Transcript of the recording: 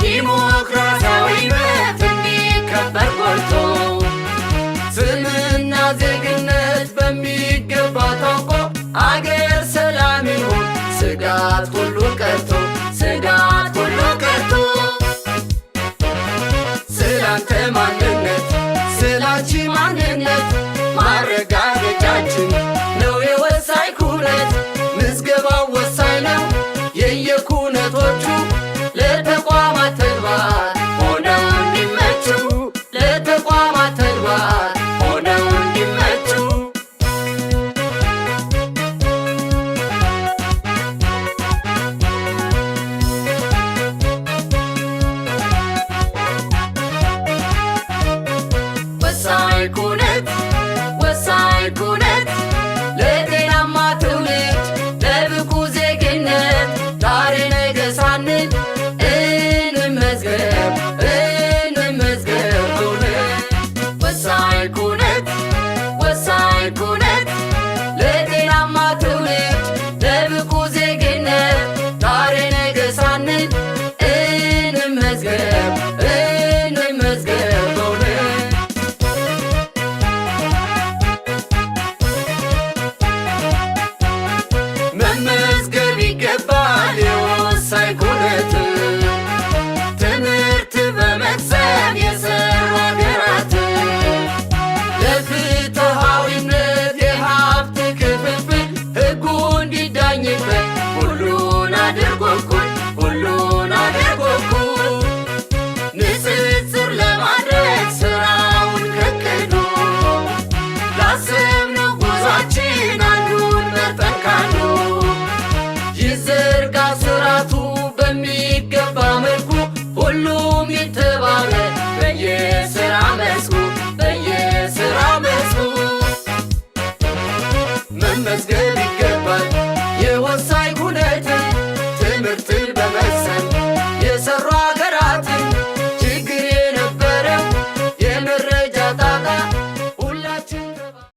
ዲሞክራሲያዊ መብት እንዲከበር ጎልቶ፣ ስምና ዜግነት በሚገባ ታውቆ፣ አገር ሰላም ይሁን ስጋት ሁሉ ቀርቶ፣ ስጋት ሁሉ ቀርቶ። ስላንተ ማንነት፣ ስላንቺ ማንነት ማረጋገጫችን ነው የወሳኝ ኩነት። ምዝገባው ወሳኝ ነው የየኩነቶቹ፣ ለተቋማት ተግባር ሆነው እንዲመቹ፣ ለተቋማት ተግባር ሆነው እንዲመቹ። ወሳኝ ኩነት፣ ወሳኝ ኩነት፣ ለጤናማ ትውልድ ለብቁ ዜግነት፣ ዛሬ ነገ ሳንል እንመዝገብ፣ እንመዝገብ እውነት። ወሳኝ ኩነት፣ ወሳኝ ኩነት፣ ለጤናማ ትውልድ ለብቁ ዜግነት፣ ዛሬ ነገ ሳንል እንመዝገብ፣ እንመዝገብ እውነት። መመዝገብ ይገባል የወሳኝ ኩነት፣ ትምህርት በመቅሰም የሰሩ ሀገራት። ለፍትሃዊነት የሀብት ክፍፍል ሕጉ እንዲዳኝበት፣ ሁሉን አድርጎ እኩል፣ ሁሉን አድርጎ እኩል። ንጽጽር ለማድረግ ስራውን ከቅዱ፣ ላሰብነው ጉዟችን አንዱን መርጠን ካንዱ፣ ይዘርጋ ስርዓቱ በሚገባ መልኩ፣ ሁሉም ይተባበር በየስራ መስኩ፣ በየስራ መስኩ። መመዝገብ ይገባል የወሳኝ ኩነት፣ ትምህርትን በመቅሰም